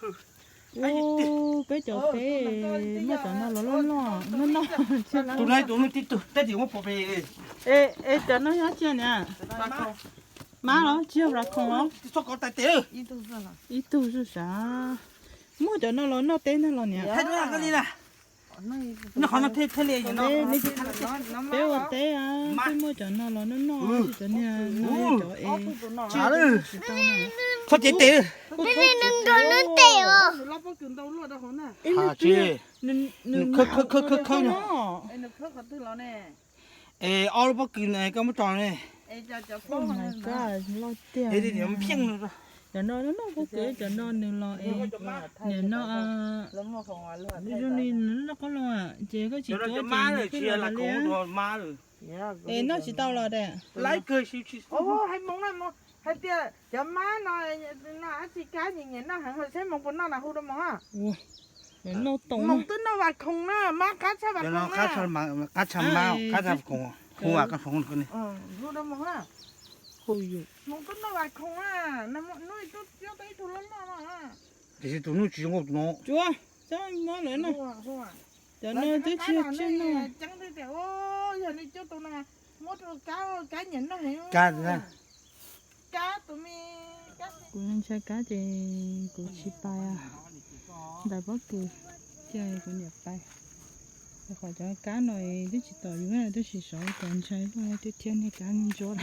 Ub, peb cov teb muab cov no los loj loj, no no. Tus no tus no tib tug, tab sis muab pov pem. Es cov no yog tsiaj niam? Mab los tsis yog raccoon los? Ib tug zuj sav. Muab cov no los noj teb ntag los niam? Peb ua teb, peb muab cov no los noj noj, cov niag no yog cov es tsis tau na. Txhob cev tes. Nws khawb khawb khawb khawb no. Es ob lub pob kws koj muab tso ne. Loj tiag. Cov no noj pob kws, cov no nws los es niam no zoo li nws loj qab loo, ces koj tsis tso ces nws twb los li. Es noj tsis tau los de. Hais tias cov mab no, no dab tsi kab nyiam nyiam noj heev, saib Hmoov puas noj na, hu rau Hmoov. Hmoov twb noj vas khoom na, mab qab tshaj vas khoom na. Qab tshaj mab, qab tshaj vas khoom, hu rau Hmoov na. Hmoov twb noj vas khoom na, hnub ib tug loj loj no. Tiam sis tus hnub tsis zoo nkauj tus no. Tsuav, txhob muab lawv noj. Cov no twb tsis tsis noj. Yog li coj tus no muab rau kab, kab nyiam noj heev. Kab, kab tus me. Kuv ntshai kab ces kuv tsis pais ntais pob kws, cia kuv niam pais. Rau qhov cov kab no twb tsis tom yus, tab sis xyov kom ntshai loj tiag thiab niag kab ntsuab lawm.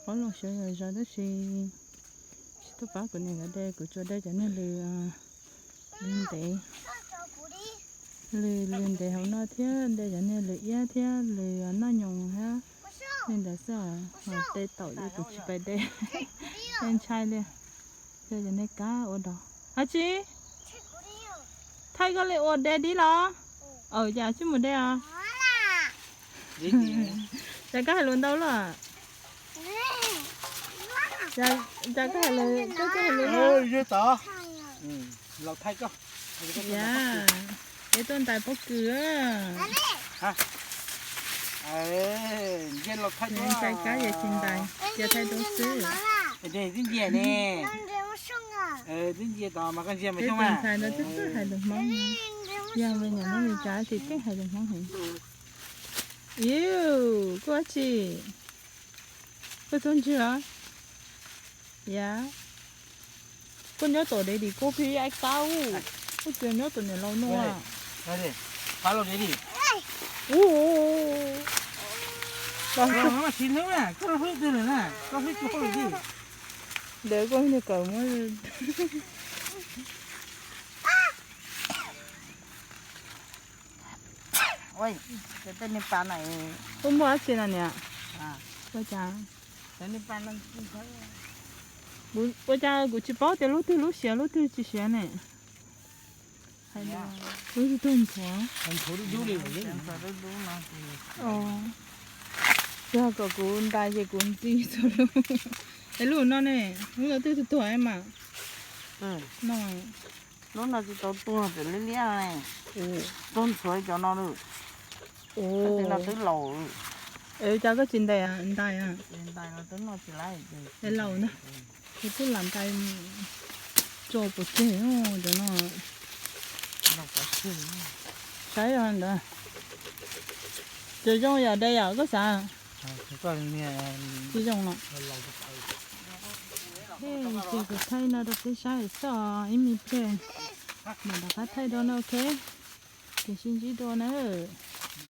Qhov los xyov yog zov tab sis tsis tuaj pab kuv niam nkawd de, kuv tsuas de cov niag lws, lws ntev, lws, lws ntev hauv no thiab de cov niag lws iab thiab lws noj nyoos thiab li ntawd xwb os. Ho tej taum ces kuv tsis pais de. Tej ntshai li. Cov niag kab ua dog. Dab tsi? Thaij koj li ua de dib los? Aws, cas tsis mus de os? Cas koj hais lus ntau luaj? Cas koj hais lus, koj hais lus luaj? Yam, es tuaj ntais pob kws. Ntshai kab ces tsis ntais, cia thaij duab xwb. Twb ntsia ne. Twb ntsia tod mas koj ntsia mas xyoob mas. Ntxhais no twb txawj hais lus Hmoob, yog me nyuam Hmoob Meskas ces tseem hais lus Hmoob heev. Iu, koj ua dab tsi? Koj tuaj ntswg os? Yam, koj nyob tom dev dim koj pheej ai kab ub, koj tsis nyob tom niam laus no. Ub, siv hlub, koj hlub twg lawm na, koj hlub tsis hlub li. Ntawd koj niag kawm muab. Tej niag pas na, koj muaj dab tsi na niam? Ua cas, ua cas kuv tsis paub tias lub twg lub siav lub twg tsis siav ne. Lub twg tuag ntxhuav. Yog kom kuv ntais ces kuv ntxi txhua lub. Es lub no ne, lub no twb tuag tuag mas. No, lub no tsis tau tuag, tseem liab liab ne. Tuag ntxhuav cov no lawm. Ub, no twb laus. Es cas koj tsis ntais, ntais, ntais los twb noj tsis laib. Es laus ntag, es twb lam ntais tso pov tseg cov no. Saib ntawd, tsis zoo yom de yom koj xav? Tsis zoo los? Ces kuv thaij no rau peb saib xwb os ib me pliag, mam rov qab thaij dua na, ok. Ces sib ntsib dua na.